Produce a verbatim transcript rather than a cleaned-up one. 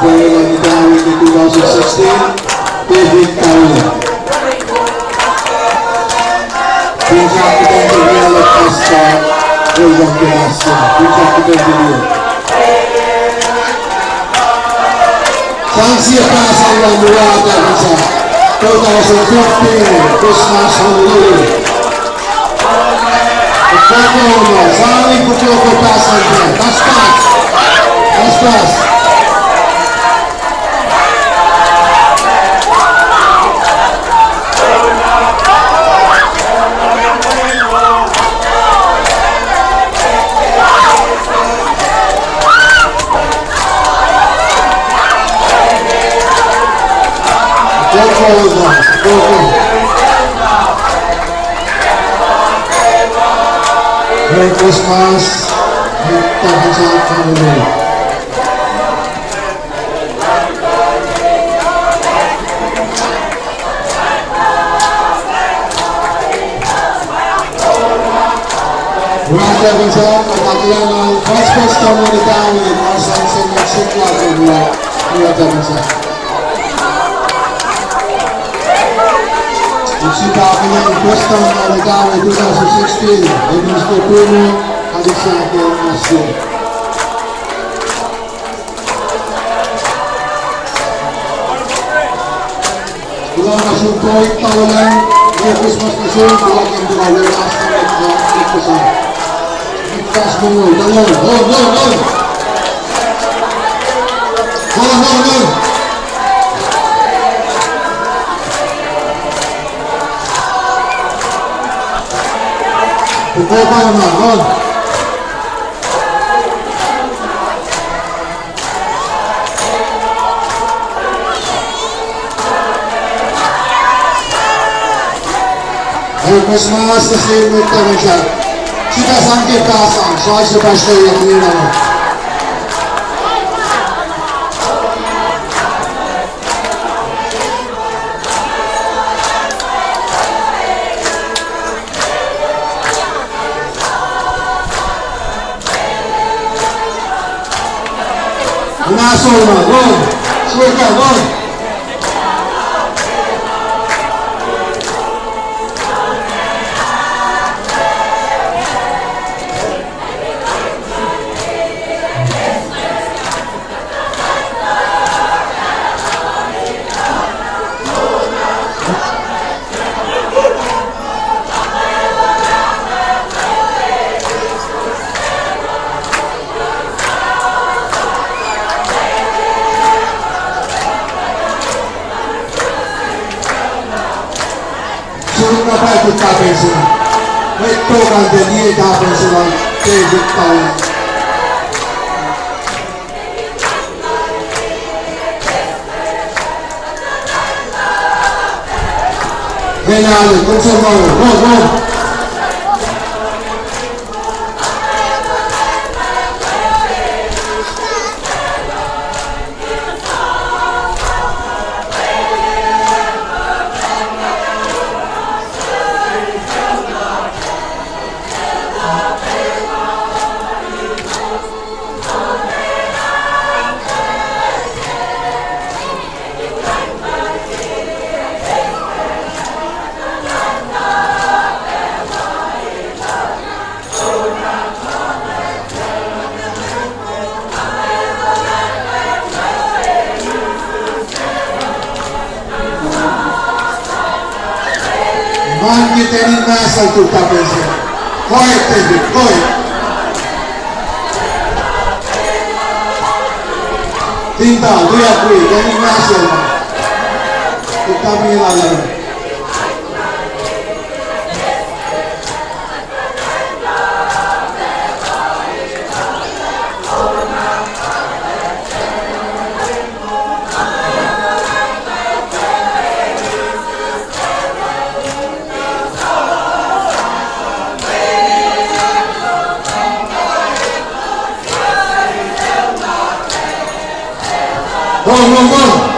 Two thousand sixteen, David Towler. Finsrak muhtuhnfacl Pastor William Kelasia. Finsrak muhtuhnfacl. Sang sie pahsang lah muhta finsrak. Two thousand fifteen, Christmas Hallelujah. Oklahoma, sang in kuku ko pahsang. Pastor. Pastor. Merry Christmas. Merry Christmas. Muhta finsrak, muhta ke Vice President Tony Towlin, Marsan Senior Secretary, muhta finsrak. Ipsi pa kena President Tony Towlin two thousand sixteen, Minister Bruno, Alisake Masio. Kuloh nuh sum Tony Towlin, Merry Christmas nuh sum, kuloh ke kuloh last time, uh, Christmas. Fast forward, come on, go, go, go. Go, go, go. Go, go, go, go. Merry Christmas, the same with Tanisha. Sita sangke pahsang, so I should pass the young lady. Una sola, one. Sola, one. Suk na pwacye ke tahpen se. Mwet tok an tiac liye tahpen se luhn David Towlin. Hey, now, come some more. Go, go. Man ke tenin masal tu tapense. Koe, David, koe. Tinta, tuyak wi, tenin masal. Tinta mi lala. Go, go, go.